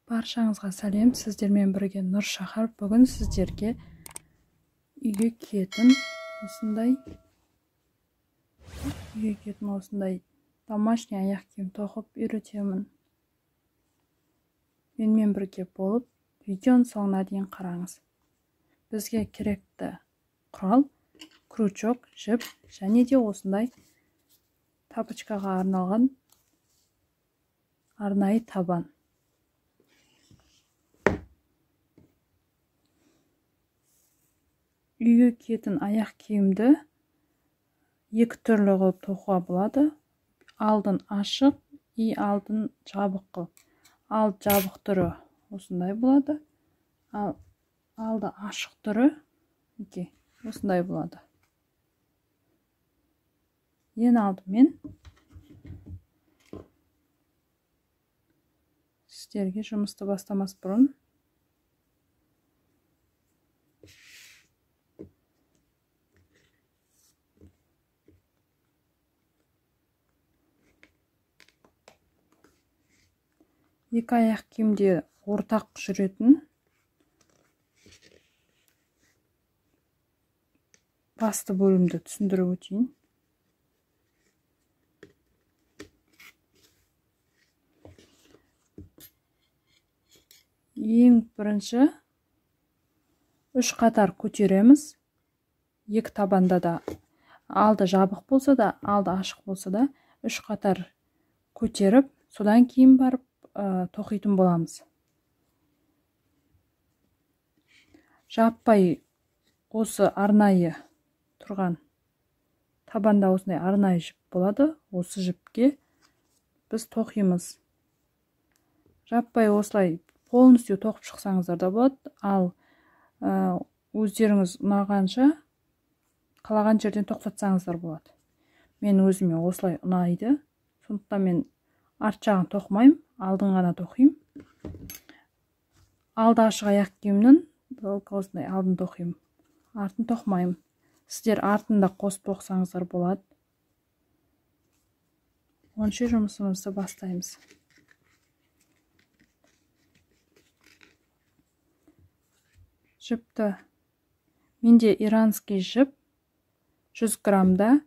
Баршаңызға сәлем, сіздермен бірге Нұршахар. Бүгін сіздерге үйге киетін осындай домашний аяқ киім тоқып үйретемін. Менімен бірге болып, видеоның соңына дейін қараңыз. Бізге керекті құрал крючок, жіп және де осындай тапочкаға арналған арнайы табан. Үйге киетін аяқ киімді екі түрлі қылып тоқуға болады. Алдын ашық и алдын жабық қылып. Ал жабық түрі осындай болады. Ал алды ашық түрі осындай болады. Ең алдымен сіздерге жұмысты бастамас бұрын екі аяқ киімде ортақ жүретін басты бөлімді түсіндіріп өтейін. Ең бірінші 3 қатар көтереміз. Екі табанда да алды жабық болса да, алды ашық болса да 3 қатар көтеріп, содан кейін барып тоқитын боламыз. Жаппай осы арнайы тұрған табанда осындай арнайы жіп болады. Осы жіпке біз тоқимыз. Жаппай осылай полностью тоқып шықсаңыздар да болады. Ал өздеріңіз ұнағанша қалаған жерден тоқтатсаңыздар болады. Мен өзіме осылай ұнайды. Сондықтан мен арт жағын тоқымаймын, алдын ғана тоқимын. Алды ашық аяқ киімнің осындай алдын тоқимын, артын тоқымаймын. Сіздер артын да қосып тоқсаңыздар болады. Онша жұмысымызды бастаймыз. Жіпті менде иранский жіп 100 граммда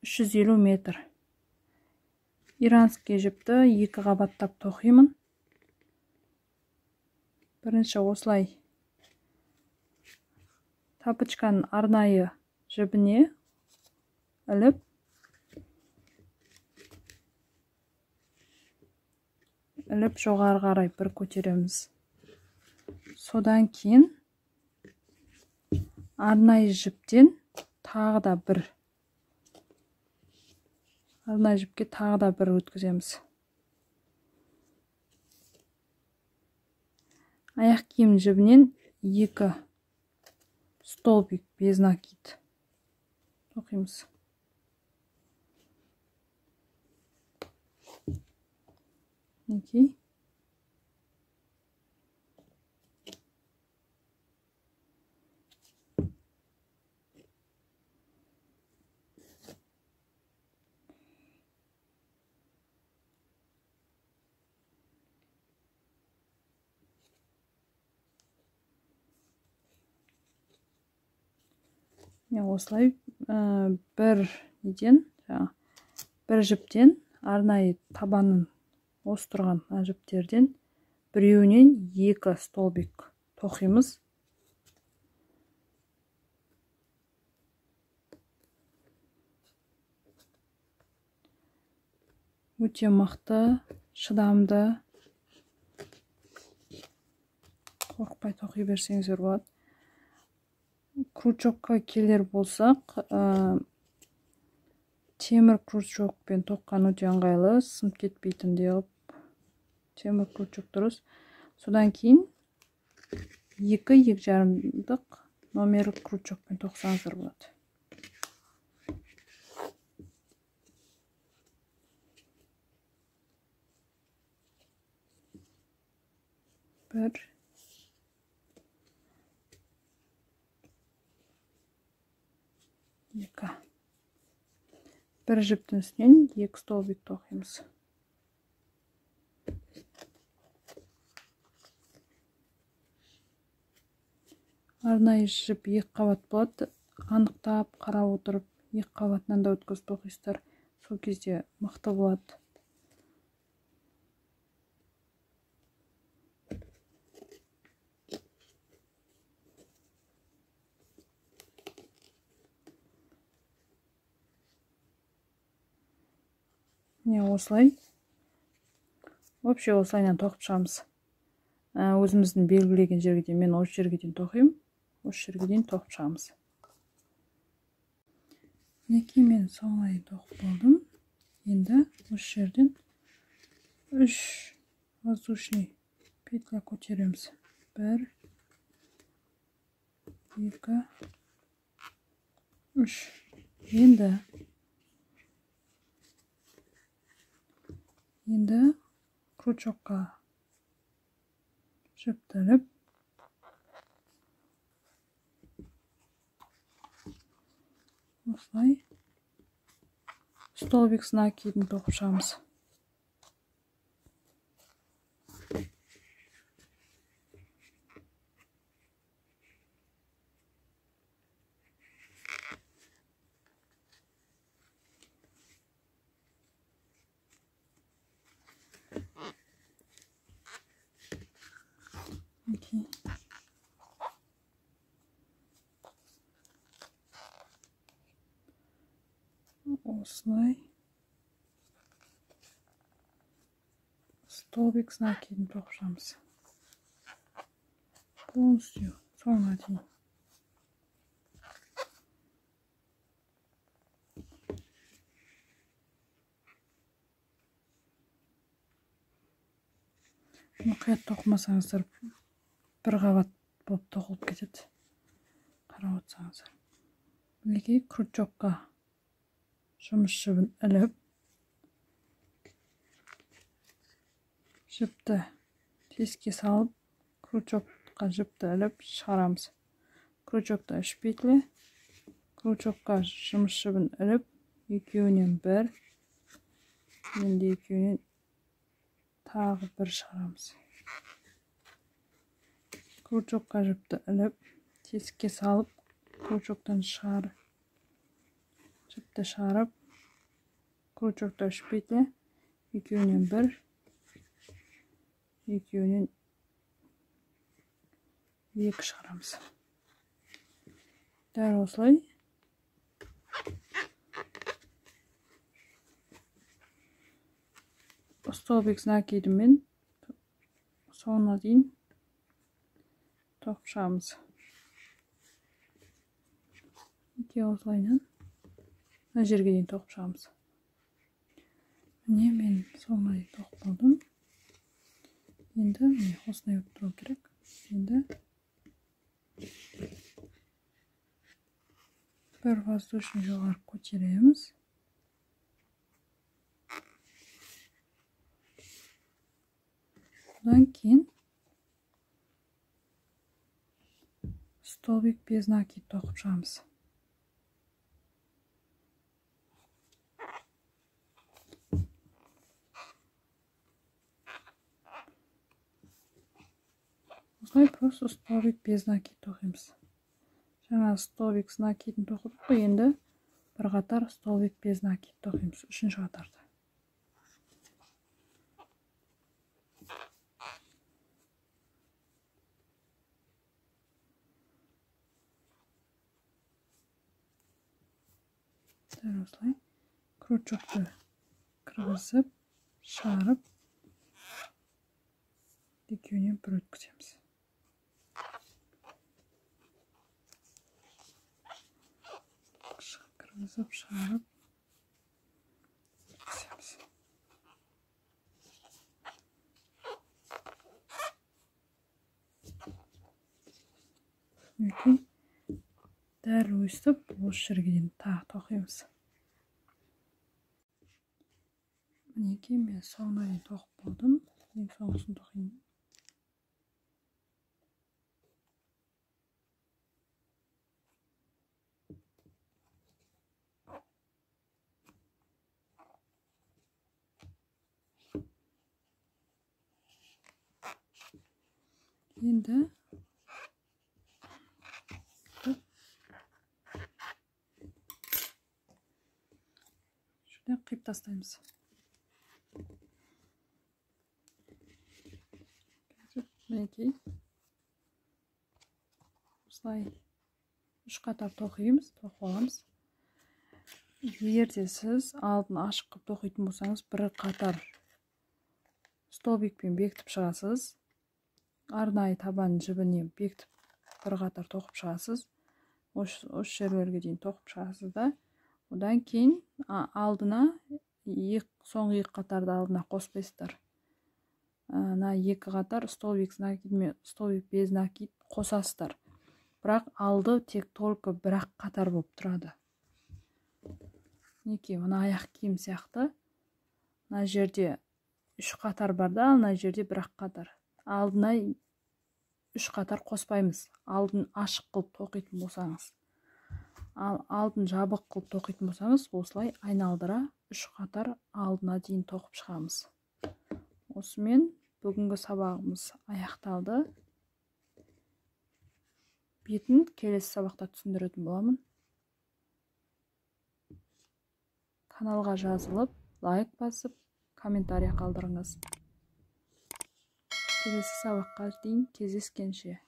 350 метр. Иранский жіпті екі қабаттап тоқимын. Бірінші осылай тапочканың арнайы жібіне іліп, жоғары қарай бір көтереміз. Содан кейін арнайы жіптен тағы да бір арнайы жіпке тағы да бір өткіземіз. Аяқ киім жібінен 2 столбик без накид тоқимыз. Мінекей. Осылай бір неден, бір жіптен арнайы табанын осы тұрған жіптерден біреуінен 2 столбик тоқимыз. Өте мықты, шыдамды, қорықпай тоқи берсеңіздер болады. Крючокқа келер болсақ, темір крючокпен тоққан өте ыңғайлы, сынып кетпейтіндей қылып темір крючок дұрыс. Содан кейін 2-2,5-дық номерлік крючокпен тоқсаңыздар болады. Бір, екі. Бір жіптің үстінен 2 столбик тоқимыз. Арнайы жіп 2 қабат болады. Анықтап қарап отырып 2 қабатынан да өткізіп тоқисыздар. Сол кезде мықты болады. Міне осылай. Вообще осылайынан тоқып шығамыз. Өзіміздің белгілеген жерге дейін, мен осы жерге дейін тоқимын. Осы жерге дейін тоқып шығамыз. Мінекей мен соңына дейін тоқып болдым. Енді осы жерден 3 воздушный петля көтереміз. 1, 2, 3. Енді крючокқа жіпті іліп, осылай столбик с накидін тоқып шығамыз. Осылай столбик с накидін тоқып шығамыз. Полностью соңына дейін. Мұқият тоқымасаңыздар бір қабат болып тоқылып кетеді. Қарап отырсаңыздар. Мінекей крючокқа жұмыс жібін іліп, жіпті теске салып, крючокқа жіпті іліп шығарамыз. Крючокта 3 петля, крючокқа жұмыс жібін іліп, екеуінен 1, енді екеуінен тағы 1 шығарамыз. Крючокқа жіпті іліп, тесікке салып, крючоктан шығарып, жіпті шығарып, крючокта 3 петля, екеуінен 1, екеуінен 2 шығарамыз. Дәл осылай столбик с накидімен соңына дейін тоқып шығамыз. Екеуі осылайынан мына жерге дейін тоқып шығамыз. Міне мен соңына дейін тоқып болдым. Енді міне осылай болып тұру керек. Енді бір воздушный жоғары көтереміз. Одан кейін столбик без накид тоқып шығамыз. Осылай просто столбик без накид тоқимыз. Жаңа столбик с накидін тоқыдық қой, енді бір қатар столбик без накид тоқимыз, үшінші қатарда. Дәл осылай крючокты кіргізіп, шығарып, екеуінен бір өткіземіз. Кіргізіп, шығарып, өткіземіз. Мінекей, дәл өстіп осы жерге дейін тағы тоқимыз. Мінекей мен соңына дейін тоқып болдым. Ең соңғысын тоқимын. Енді Қиып тастаймыз. Мінекей. Осылай 3 қатар тоқимыз, тоқып аламыз. Егер де сіз алдын ашық қылып тоқитын болсаңыз, бір қатар столбикпен бекітіп шығасыз. Арнайы табан жібіне бекітіп бір қатар тоқып шығасыз. Осы жерлерге дейін тоқып шығасыз да, одан кейін алдына соңғы 2 қатарды алдына қоспайсыздар. Мына 2 қатар столбик с накидмен, столбик без накид қосасыздар. Бірақ алды тек только бір-ақ қатар болып тұрады. Мінекей, мына аяқ киім сияқты. Мына жерде 3 қатар бар да, мына жерде бір-ақ қатар. Алдына 3 қатар қоспаймыз. Алдын ашық қылып тоқитын болсаңыз. Ал алдын жабық қылып тоқитын болсаңыз, осылай айналдыра 3 қатар алдына дейін тоқып шығамыз. Осымен бүгінгі сабағымыз аяқталды. Бетін келесі сабақта түсіндіретін боламын. Каналға жазылып, лайк басып, комментарий қалдырыңыз. Келесі сабаққа дейін кездескенше.